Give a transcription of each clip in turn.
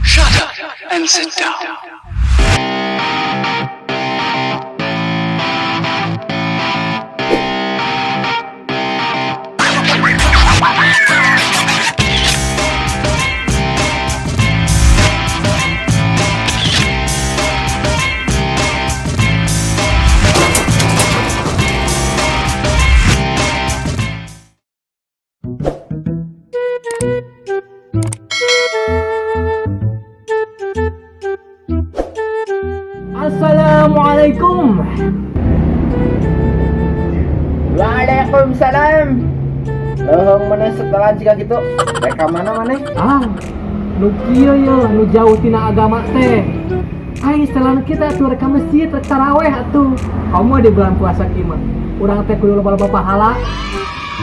Shut up and sit down. Assalamualaikum. Waalaikumsalam. Leuheung maneh setelan siga kitu. Rek ka mana maneh? Ah, nu kieu ye, nu jauh tina agama teh. Aing setelan kita atuh rek ka masjid, rek taraweh atuh. Kamu di bulan puasa kieu mah. Urang teh kudu loba-loba pahala.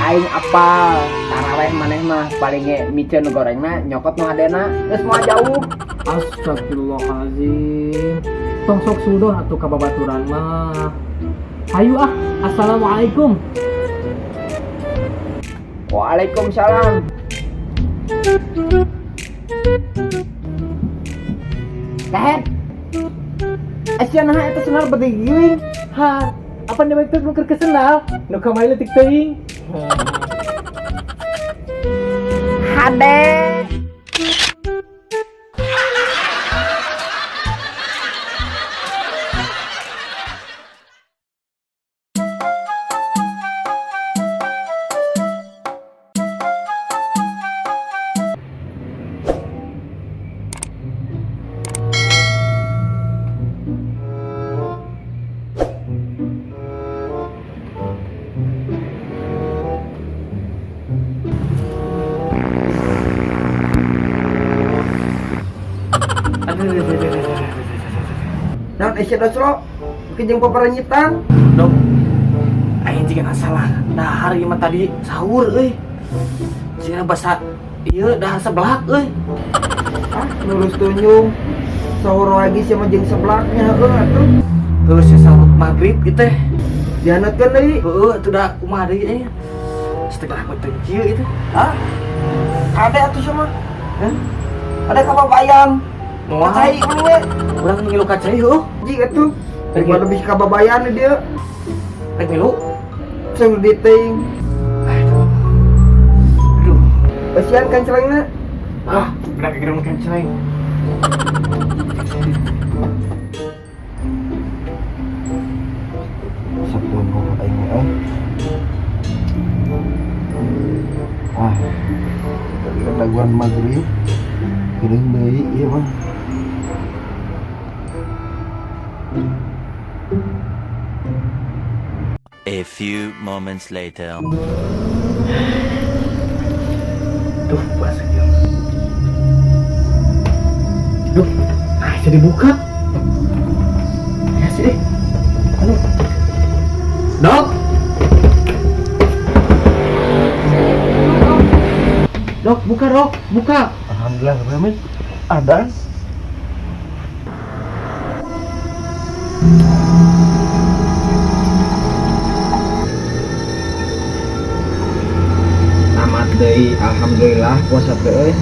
Aing apal taraweh maneh mah paling ge miceun nu gorengna nyokot nu hadena geus moal jauh. Astagfirullahalazim. Tong sok suudzon atuh ka babaturan mah. Hayu ah, assalamualaikum. Waalaikumsalam. Kahet. Sia naha eta sendal beuti giling? Ha, apa dewek teh nu keur ke sendal? Nu kamari leutik teuing. Hade. Aduh, aduh, aduh, aduh, aduh, aduh. Naon sia docro? Mungkin jeung paparanyitan. Dok, aing jiga salah dahar ieu mah tadi sahur euy. Jiga basa ieu dahar seblak euy. Ah, nurus tunjung. Sahur lagi sia mah jeung seblaknya heueuh atuh. Heuh si sahur maghrib ieu teh. Dihanetkeun deui. Heueuh atuh da kumaha deui euy. Setengah beuteung kieu ieu teh. Hah? Kade atuh sia mah. Hah? Ada kababayan. Moal. Cai mending we. Urang ngilu ka cai heueuh. Ji atuh. Daripada lebih kababayan di dieu. Rek milu. Sing di teuing. Aduh. Aduh. Basian kancelengna. Ah, berak gerem kanceleng. Sepuluh aing eh. Ah. Daguan maghrib. Geureung deui ieu mah. A few moments later. Duh, puasa dia. Duh, nah jadi buka. Ya sih, eh. Aduh. Dok. Dok, buka dok, buka. Alhamdulillah Amin. Ada. Tamat deui, alhamdulillah puasa teh euy.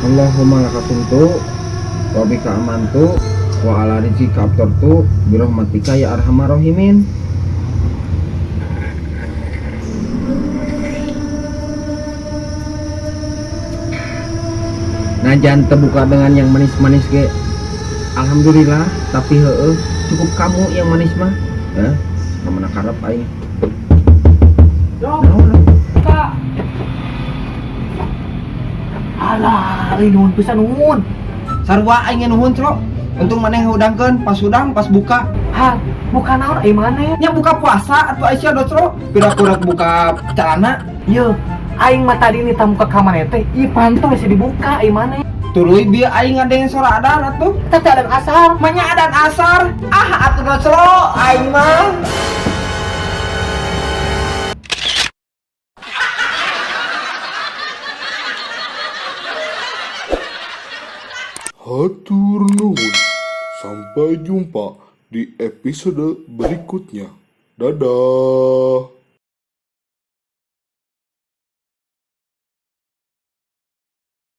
Allahumma laka sumtu wa bika amantu wa ala rizqika aftartu bi rahmatika ya arhamar rahimin. Najan terbuka dengan yang manis-manis ge. Alhamdulillah, tapi heueuh cukup kamu yang manis mah. Eh, kamana karep aing. Dok, Naon? buka. Alah, ari nuhun pisan nuhun. Sarua aing nuhun, Cro. Untung maneh hudangkeun pas hudang pas buka. Ha, buka naon ai maneh? Nya buka puasa atuh Aisyah docro. Pira-pira buka celana. Ye, aing mah tadi nih tamu ke kamar teh, ih pantu masih dibuka ai maneh. Tuluy bieu aing ngadeng sora adan atuh. Eta teh adan asar. Manya adan asar. Ah atuh docro aing mah. Hatur nuhun. Sampai jumpa di episode berikutnya. Dadah.